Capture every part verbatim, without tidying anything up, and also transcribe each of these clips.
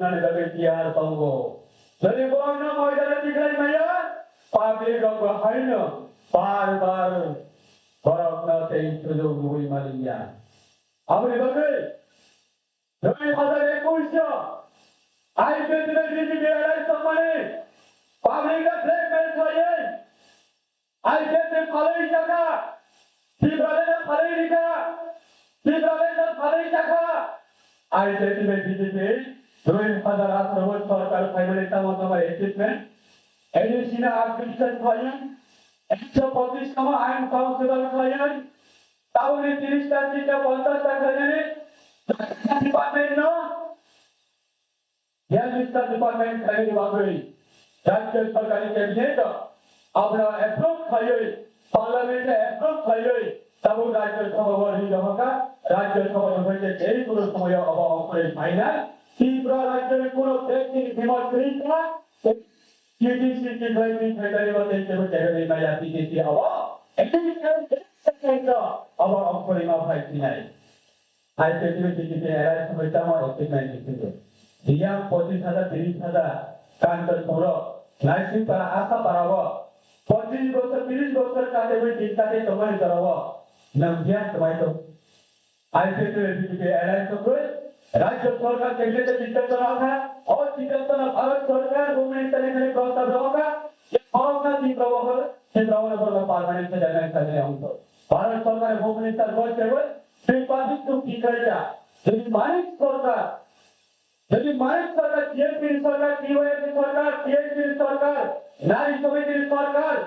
nani bagwi tiyar tongo. Jodi borokno moidano tiklai maya, public rok bo haino bar bar borokno tei sujok rwui maliya. Aboni bagwi dui hazar ekush o I P F T bai B J P alliance tongmani public no blackmail khlaiwi I P F T ni phalwi chakha, Tipraland no phalwi rikha, Tipraland no phalwi chakha. I P F T bai B J P dui hazar atharo o sorkar phaimani tamo tamo achievement, A D C no upgrade khlaiwi, ekso pochish tamo ain songshodhon khlaiwi, tabukni tris ta, tris ta, ponchash ta khlainani department no Health Minister department khlainani bagwi Rajya Sorkarni cabinet abono approve khlaiwi, parliament approve khlaiwi, tabuk Rajya Sabha o ri rohorkha, Rajya Sabha ni hoite tei kuno somoyo obo ongkhorwi phainai. Tripura Rajyani kuno vaccine himot kwrwi kha, T T C ni khlai ni phainani bo tei kebo kebo ni maya T T C obo. Obo ongkhorwi ma phai sinai. I P F T ni B J P alliance ni tamo achievement ni simi. Siyang pochis hajar, tiris hajar, Kanchanpur o, Naisingpara, Asapara o, pochis bosor, tiris bosor kate wi din kate tongmani jora o, nang biyang tongmai tong. I P F T ni B J P alliance ni koi, Rajya Sorkar cabinet ni siddhanto rakha, o siddhanto no Bharat Sorkar, Home Minister ni khali prostab rakha, ye khoroksa Tripura o holo, Tripura o holo permanent settlement khainai ongkho. Bharat Sorkar ni Home Minister goi segoi, Sri Pradyut Joshi khlaijak. Jodi Manik Sarkar, jodi Manik Sarkar, T M P ni sarkar, T Y M ni sarkar, T M P ni sarkar, Nari Samiti ni sarkar,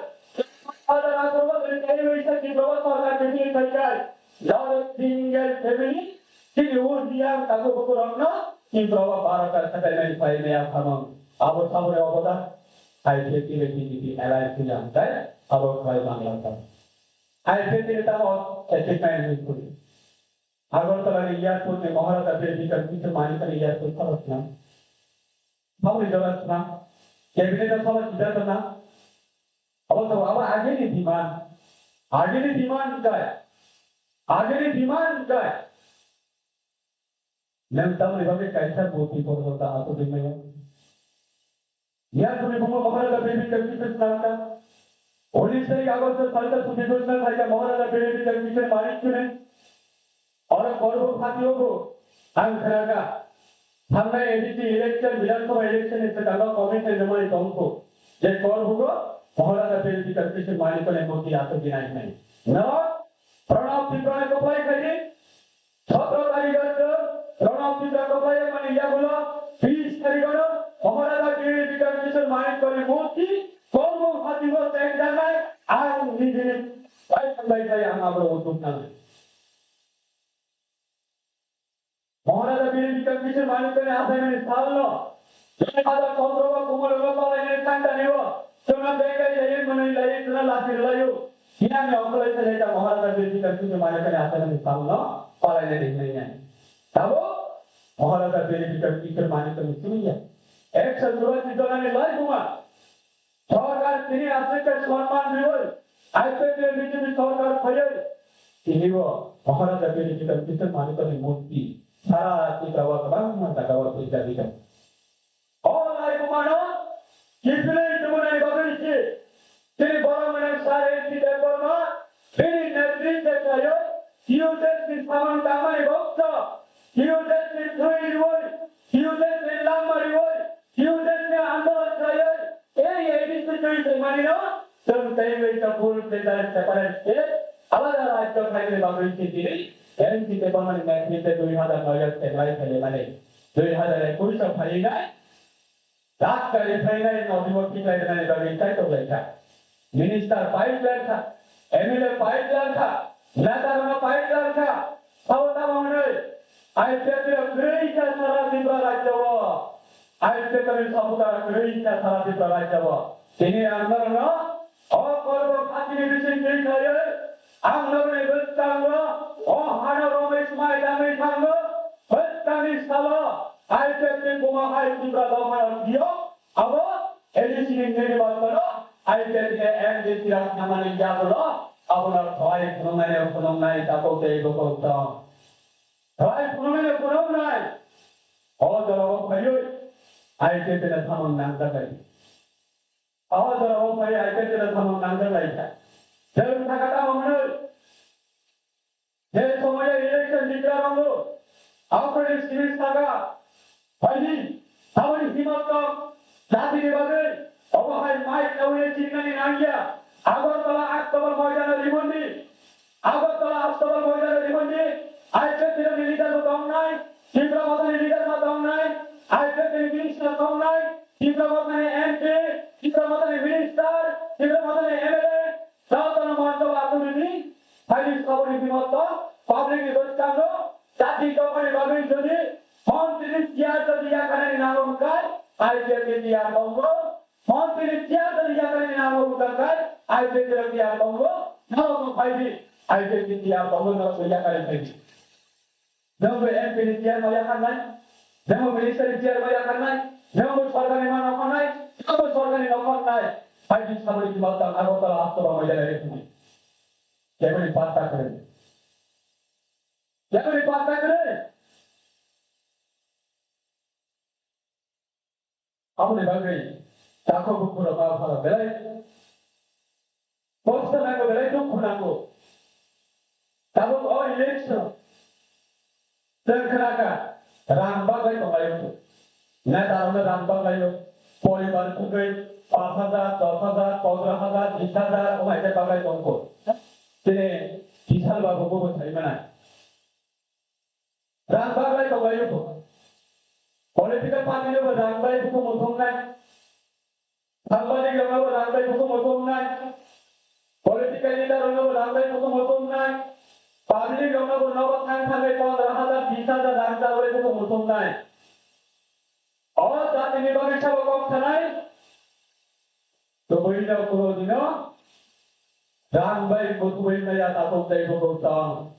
hajar hajar bosor ni tei waisa Tripura sarkar ni tei thaikai. Not a single family, chini o Reang takhuk bukhuk rokno Tripura o baro ta sakai nai phai maya phamang. Abo saboni obodan, I P F T ni B J P alliance ni amtai, abo khlai manglak ta. I P F T ni tamo achievement ni kuri. Agartala ni airport ni Maharaja Bir Bikram Kishore Manikya ni airport sabo swnam. Sabo ni jora swnam. Cabinet o sabo sida swnam. Abo sabo abo agini demand. Agini demand kai. Agini demand kai. Nang tamni bagwi kaisa murti porjonto asugwi maya. Yang kuni bungo Maharaja Bir Bikram Kishore swnamkha. Unis tarik August salta suti ghosna khaikha Maharaja Bir Bikram Kishore Manik Kishore. Oro korbo phatio bo ang khnakha. Thangnai A D C election, Bidhan Sabha election ni swkango commitment rwmani tongkho. Je korbugo Maharaja Bir Bikram Kishore Manik Kishore murti asugwi nai hinai. No, Pranab Tripura ni koplai khaidi. Sotro tarikh o chwng Pranab Tripura koplai mani yagulo bis tarikh o Maharaja Bir Bikram Kishore Manik Kishore ni murti kormo hatigo chengjaknai ang nijini bai bai bai ang abo utuk nangnai. Maharaja Bir Bikram Kishore Manik Kishore ni asaimani salno Jai Mata Kondro o Kumul o palai ni tangtani o. Chwngno bekai lai, mwnwi lai, chwngno lasi lai o. Hinang ni okolai se lai ta Maharaja Bir Bikram Kishore Manik Kishore ni asaimani salno palai ni rinai nai. Tabo Maharaja Bir Bikram Kishore Manik Kishore ni simi ya. Ekso churasi jona ni lai buma. Sorkar tini aswk khe sonman riwi, I P F T ni B J P sorkar phaiwi, tini bo Maharaja Bir Bikram Kishore Manik Kishore ni murti sara Tripura o kwbangma jaga o twijlagwi tongo. O lai bumano kiphilwi tubunani bagwi se tini borok mwnang Sir N C Debbarma bini netritwe khlaiwi T U Z ni samung tangmani boksa, T U Z ni thwi riwi, T U Z ni langma riwi, T U Z ni andolon khlaiwi, ei A D C twi tongmani no, chwng tei bai ta full fledged separate state, alada rajyo khainani bagwi se tini, N C Debbarmani netritwe dui hazar noi o tenglai khaimani, dui hazar ekush o phaiwi nai, Dakta ni phainai nodi o tiklai rwnani bagwi kaitor lai kha. Minister pipe lai kha, M L A pipe lai kha, neta rwno pipe lai kha. Sabo tamo hwnwi I P F T rok kwrwi kha sara Tripura rajyo o. I P F T ni supporter kwrwi kha sara Tripura rajyo o. Tini ang norokno o kormo phatini bising twi khlaiwi ang norokni bwskango o hano romwi swmai tangwi thango. Bwskangni salo I P F T ni buma hai Tripura dopha rok phiyok, abo A D C ni nini balkano I P F T ni M D C rok thamani yagulo, abono thai phunuknai phunuknai takhuk tei bukhuk tong. Thai phunuknai phunuknai. O jorao phaiwi I P F T no samung nangjaklai. Aho jora o phai I P F T no samung nangjaklai kha. Chwng sakha tamo hwnwi. Je somoyo election jitra rongo, aphani simi saka, phaidi, aboni himmat tong, jatini bagwi, obo hai mic nawi chingnani nangya, Agartala Aktobal moidano rimondi, Agartala Aktobal moidano rimondi, I P F T ni leader bo tongnai, Tipra Mothani leader bo tongnai, I P F T ni minister tongnai, Tipra Mothani M P, Tipra Mothani minister, Tipra Mothani M L A, Jaltano manjak akhuruni, phaidi saboni bimotto, public ni bwskango, jati tongmani bagwi jodi, montri ni chair jodi yakarani nango hwnkhe, I P F T ni chair tongo, montri ni chair jodi yakarani nango hwnkhe, I P F T ni chair tongo, norokno phaidi, I P F T ni chair tongo, norokno yakarani phaidi. Nwng bo M P ni chair no yakarnai, nwng bo minister ni chair no yakarnai, nwng bo sorkar ni mano khonai, nwng bo sorkar ni nokho nai, hai di saboni kimal tang Agartala Aktobal moidano rikni. Keboni patta kwrwi. Keboni patta kwrwi. Aboni bagwi takhuk bukhurok ma phala belai kosto nango, belai dukhu nango. Tabuk o election chwng khnakha rang bagwi tonglaio. Netarokno rang baglaio. Poribar thwgwi pash hajar, dos hajar, pondro hajar, bis hajar, o hai khe bagwi tongkho. Chini Bishal babu bo sai manai. Rang bagwi tonglaio. Political party no bo rang bai buku muthungnai. Sangbadik rokno bo rang bai buku muthungnai. Political leader rokno bo rang bai buku muthungnai. Public rokno bo nogo thang thangwi pondro hajar, bis hajar rang bai buku muthungnai. O jatini bagwi sabo kok sanai. Tobwino kuno dino rang bai muthungwi maya takhuk tei bukhuk tong.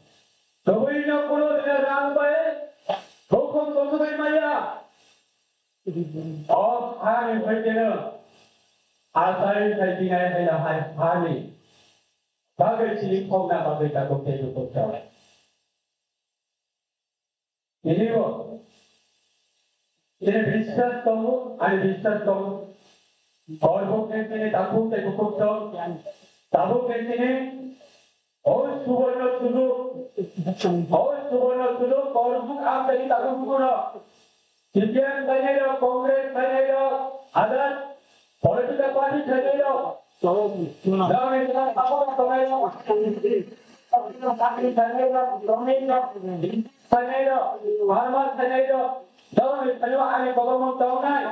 Tobwino kuno dino rang bai bukhuk muthungwi maya. O hani hoiteno asai sai dinai haila hai hani. Bagwi chini khokna bagwi takhuk tei bukhuk tong. Tini bo, tini biswas tongo, ani biswas tongo. Korbuk ni tini takhuk tei bukhuk tong. Tabuk ni tini, o suborno sujog, o suborno sujog, korbuk amtani takhuk bukhuk no. C P M khainai rok, Congress khainai rok, other political party khainai rok. Jagni jora abo tongnai rok. Chakri khainai rok, Shramik rok, khainai rok, Farmer khainai rok. Jagni thani ani kobormung tongnai.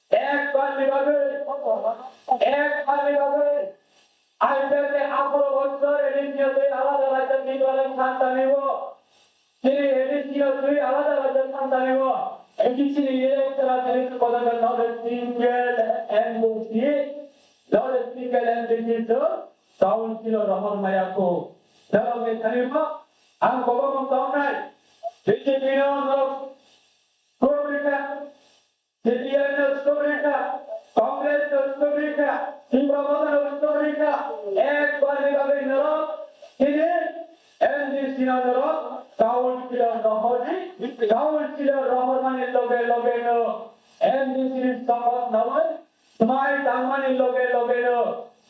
Ek bar ni bagwi, ek bar ni bagwi. I P F T ni atharo bochor A D C ni twi alada rajyo ni dwalai santani o. Chini A D C ni twi alada rajyo santani o. A D C ni election a chini kodaga not a single M D C, not a single M D C to council o rohor maya ko. Jagni thani o ang kobormung tongnai. B J P no nok ko rika. C P I M no stop rikha, Congress no stop rikha, Tipra Motha no stop rikha, ek bar ni bagwi norok, tini M D C no norok, councilor rohordi, councilor rohormani loge loge no M D C ni sohod nawi, swmai tangmani loge loge no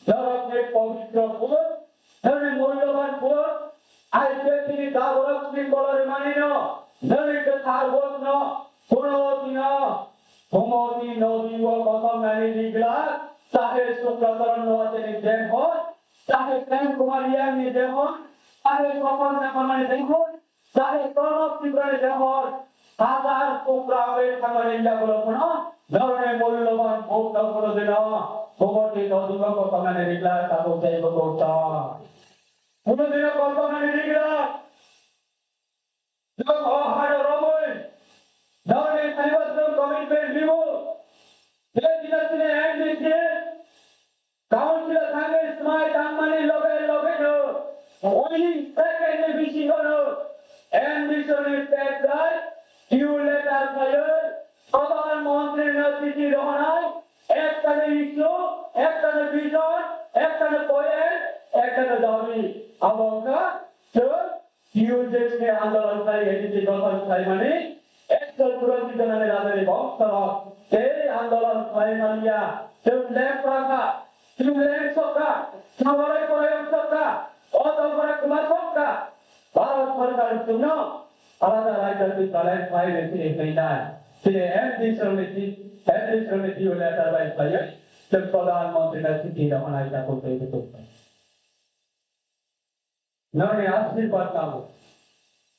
norokni pobitro vote, Nini mulloban vote, I P F T ni daborok ni bolore manino, nini kwthar vote no, kuno dino, Gomoti nodi o kosom nani rigla, chahe Sukracharan Noatia ni dehor, chahe Prem Kumar Reang ni dehor, chahe Sopon Debbarma ni dehor, Jare Pranab Tripura ni dehor, hajar tukra bai thangmani yagulo phano, norokni mulloban bhog no phano dino, Gomoti nodi o kosom nani rigla tabuk tei bwkhuk tong. Phano dino kosom nani rigla. Jok o hano romwi, norokni thani bo chwng commitment ribo. Tei dino chini M D C, Council o thangwi swmai tangmani loge loge no, within second ni bisingo no, M D C ni pet bai, due letter phaiwi, Pradhan Mantri no chithi rohornai, ekta no issue, ekta no vision, ekta no point, ekta no dabi. Abo wngkha, chwng T U J ni andolon khai, A D C gothon khlaimani, ekso churasi jona ni Adani bongsorok tei andolon khlai manya, chwng leng prakha, chwng leng sokha, sabarai korai sokha, o tongphara kwma sokha, Bharat Sarkar chwngno alada rajya twi balai khlai rw sini hwnwi nai. Chini M D Sromiti, M D Sromiti o letter bai khlaiwi chwng Pradhan Mantri no chithi rohornai tabuk tei tabuk. Norokni ashirbad nango.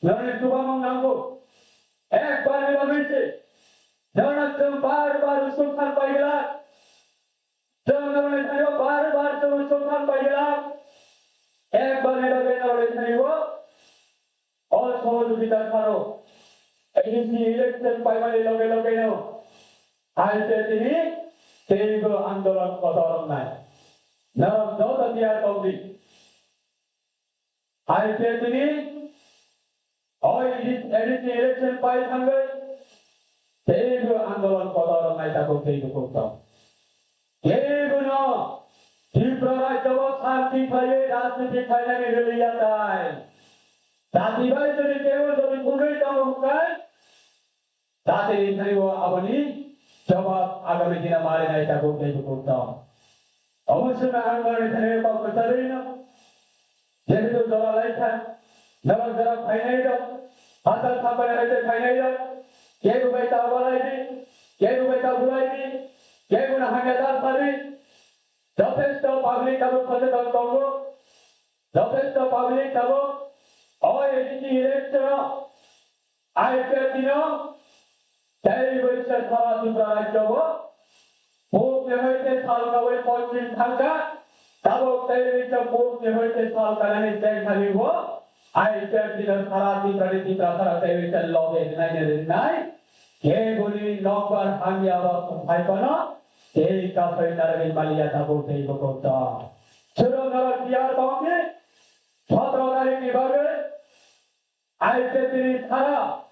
Norokni chubamung nango. Ekbar ni bagwi se. Norokno chwng bar bar usung khan paigwlak. Chwng norokni thani o bar bar chwng usung khan paigwlak. Ekbar ni bagwi norokni thani o, o sohojogita kharo. A D C election paimani loge loge no. Hai se tini teibo andolon kotor wngnai. Norok joto tiyar tongdi. Hai se tini o A D C election pai thangwi teibo andolon kotor wngnai tabuk tei bukhuk tong. Kebono Tripura rajyo o shanti khlaiwi rajniti khlainani rwliya tai. Jati bai jodi kebo jodi phunugwi tongo hwnkhe, jatini thani o aboni jawab agami dino marinai tabuk tei bukhuk tong. Omo swkang ang norokni thani kok kwcharwi no. Jehetu jora laikha, norok jora phainai rok, hachal thapani hai tei phainai rok, kebo bai ta balai di, kebo bai ta bulai di, kebo no hamya ta sadi. Jothesto public tabuk socheton tongo, jothesto public tabuk o A D C election o I P F T no tei waisa sara Tripura rajyo o pok ni hoite salkawi pochim thangkha, tabuk tei waisa pok ni hoite salkanani chengthani o I P F T no sara Tripura ni Tripura sara tei waisa lobe rinai ni rinai keboni nokbar hamya ba phaiphano tei kasai narwgwi maliya tabuk tei bukhuk tong. Chwrwng norok tiyar tongdi, sotro tarik ni bagwi I P F T ni sara,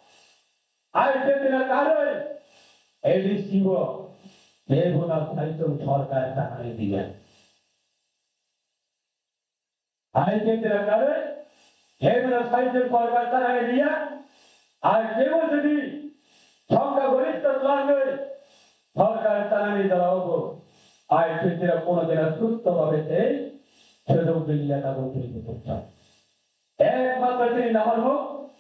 I P F T ni karwi A D C o kebono saichung sorkar tanai diya. I P F T ni karwi kebono saichung sorkar tanai diya. Ar kebo jodi songkha goristho twlangwi sorkar tanani jorao bo I P F T ni kono dino sustho bhabe tei sujog diya tabuk tei bukhuk tong. Ekmatro chini nahormung,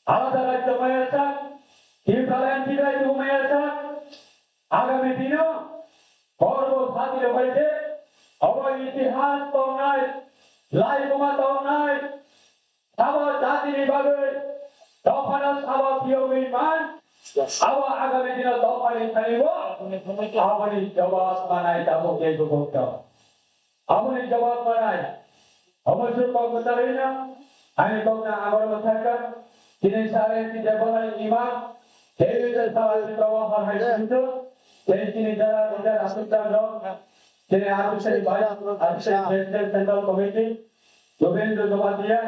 alada rajyo maya sak, Tipraland Tigray maya sak, agami dino kormo sati rok bai je, obo itihas tongnai, laibuma tongnai, sabo jatini bagwi dophano sabo phiyogwi man, abo agami dino dophani thani bo, aboni jawab manai tabuk tei bukhuk tong. Aboni jawab manai. Omo se kok kwcharwi no, ani kok na agor ma thaka. Tini sare ti Debbarma ni imam, tei te sara ti bawa har hai sinto, tei tini jara leader asuk dan rok, tini asuk sari vice, asuk sari president central committee, Jogindra Jamatia,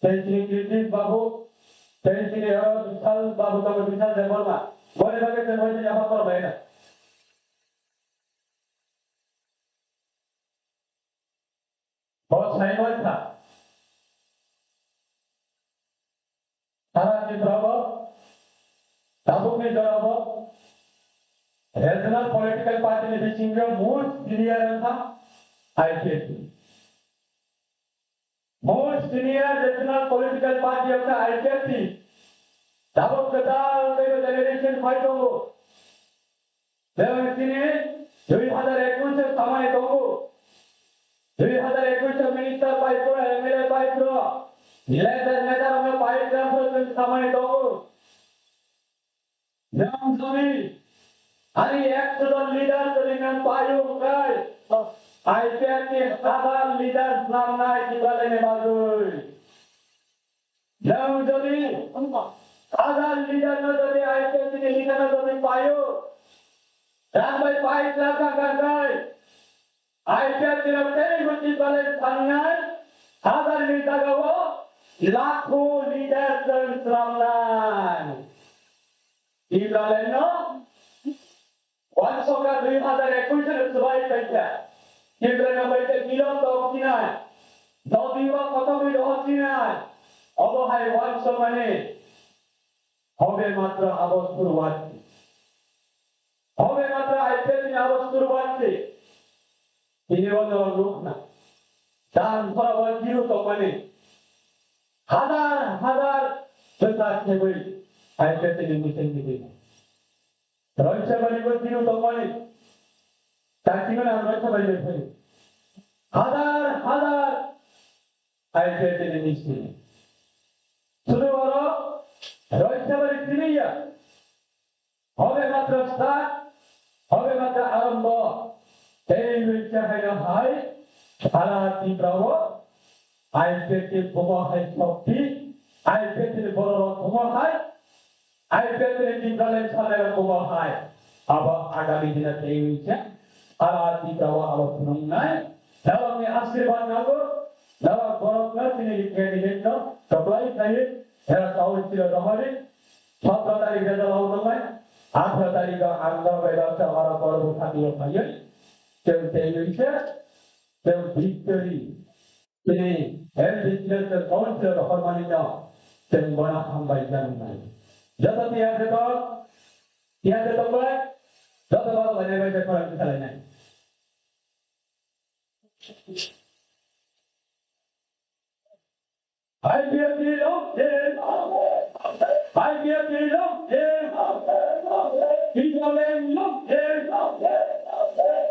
tei tini Kirti Babu, tei tini oro Bishal Babu, tamo Bishal Debbarma. Boni bagwi tei boni apa korbai na. Bo sai mankha. Sara Tripura o, tabukni jora o, regional political party ni bisingo most senior wngkha I P F T. Most senior regional political party wngkha I P F T. Tabuk kwtal teibo delegation phai tongo. Bebak chini dui hazar ekush o samani tongo. Dui hazar ekush o minister pai phuru, M L A pai phuru, leader neta rokno pai phuru chwng samani tongo. Nwng jodi ani ekso jon leader jodi nwng paio hwnkhe, I P F T ni hazar leader swnamnai Tipraland ni bagwi. Nwng jodi hazar leader no jodi I P F T ni leader no jodi paio, rang bai pai kla kha kha khai, I P F T ni rok tei bo Tipraland thangnai, hazar ni jaga o lakho leader chwng swnamnai. Tipraland no Wansokha dui hazar ekush ni swbai paikha. Tipraland bai tei milon tong sinai. Dodi wa kotobi roho sinai. Obo hai wansokmani. Hobe matro abo suruwat. Tini o norok nukna. Dan khorabo kiru tongmani. Hazar hazar bwsa khebwi I P F T ni meeting meeting. Roisabari bo kiru tongmani. Takimani ang Roisabari bai phai. Hazar hazar I P F T ni meeting. Sudu oro Roisabari tiniya. Hobe matra start, hobe matra arombo. Tei wngkha haino hai, sara Tripura o I P F T ni bumo hai shokti, I P F T ni bororok bumo hai, I P F T ni Tipraland sanai rok bumo hai. Abo agami dina tei wngkha, sara Tripura o abo phunuknai. Norokni asirwad nango, norok borokno chini candidate no supply khlaiwi, era council o rohori, Sotro tarik result out wngnai, atharo tarik o ang norok bai baksa oro borok bwsakni o phaiwi, chwng tei wngkhe, chwng victory. Chini health insurance council rohormani no, chwng bono hambai janai. Joto tiyar khe tong, tiyar khe tong bai, joto borok lainai bai khe khorang khe salainai. I P F T long live! I P F T long live! Tipraland long live!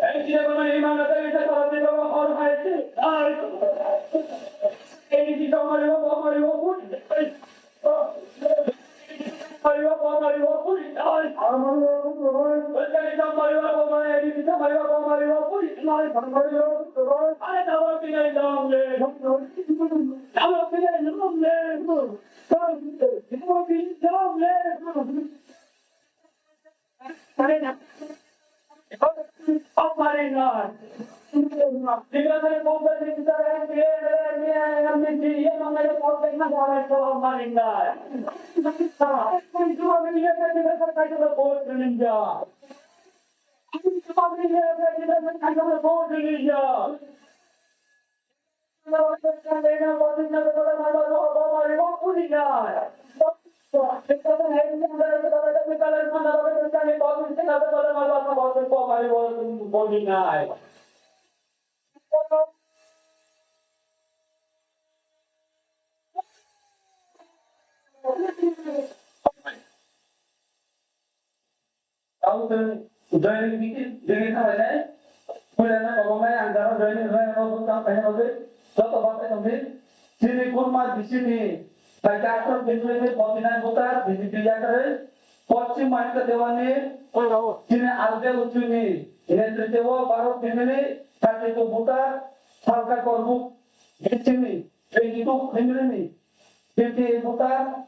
N C A Burma ni imam rata isa para tiga wa hor hai ti ai. N C A Burma ni wa Burma ni wa put. Tamo chwng joining digi digi thanglainai. Puilano kwbangma ang jaro joining rwnai, ano bwkang paina bagwi joto bathai tongdi. Chini kurma bisini kaisa atharo bini forty nine voter B J P yakarwi Poschim Manikya Dewani chini Albe Uchuni netritwo baro family thirty two voter, Salka Korbuk bisini twenty two family ni fifty eight voter,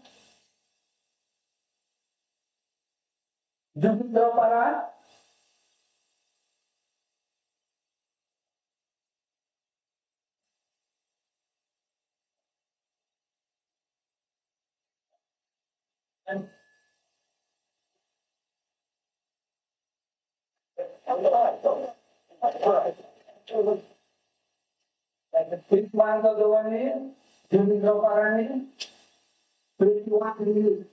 Jubindra Para, Ritwan Dodowani, Jubindra Parani, Ritwan Ri.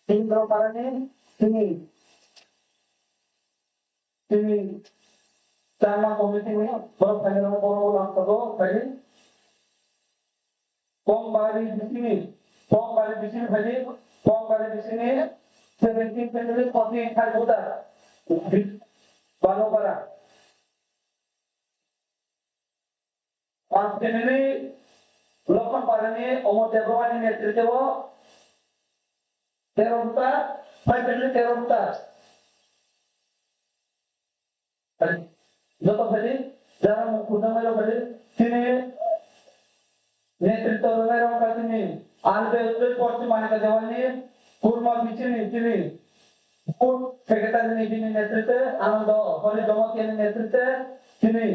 Indra Parani, sini. Tini Chama committee ni borok phainai rok borok lamsogo phaidi. Kongbari bisini, Kongbari bisini phaidi, Kongbari bisini seventeen family forty five voter. Balo para. Panch family, Lokhan Parani, Omor Debbarmani netritwo tero voter, five family tero voter. Joto family, jara mung khurna mai rok family, tini netritwo rwnai rok kha tini, Albe Utbe Poschim Manikya Dewani, Kurma bisini tini, Booth Secretary ni bini netritwo, Anando Hori Jamatia ni netritwo, tini,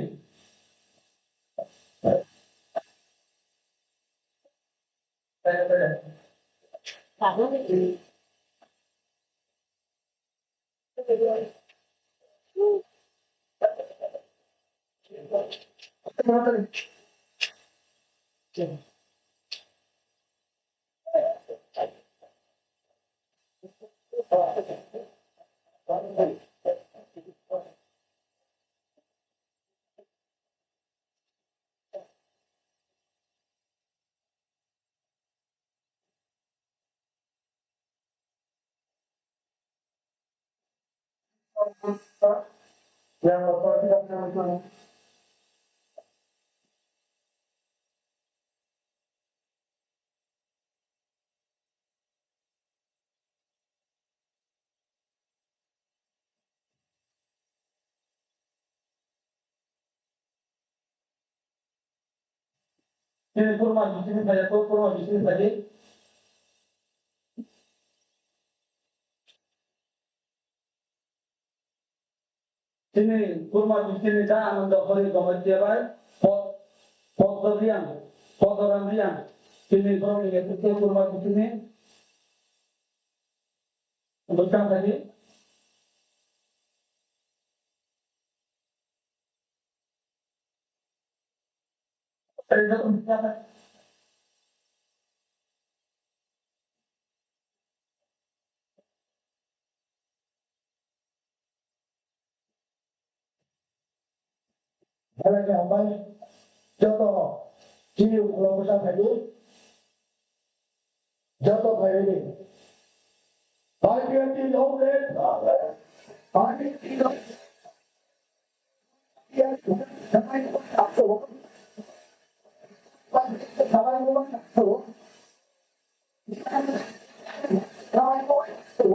Chini kurma bisini phai, kurma bisini phai. Chini kurma bisini da Ananda Hori Gomaitia bai, Pod-, Podoriang, Podorandiang. Chini kurma bisini. Bwkha phai. Belai khe hambai. Joto chini ulo bwsa phaidi. Joto phaidi. Bai biya tin hok le. Bai biya tin hok. Samai ko tak to. Samai ko tak to. Samai ko tak to.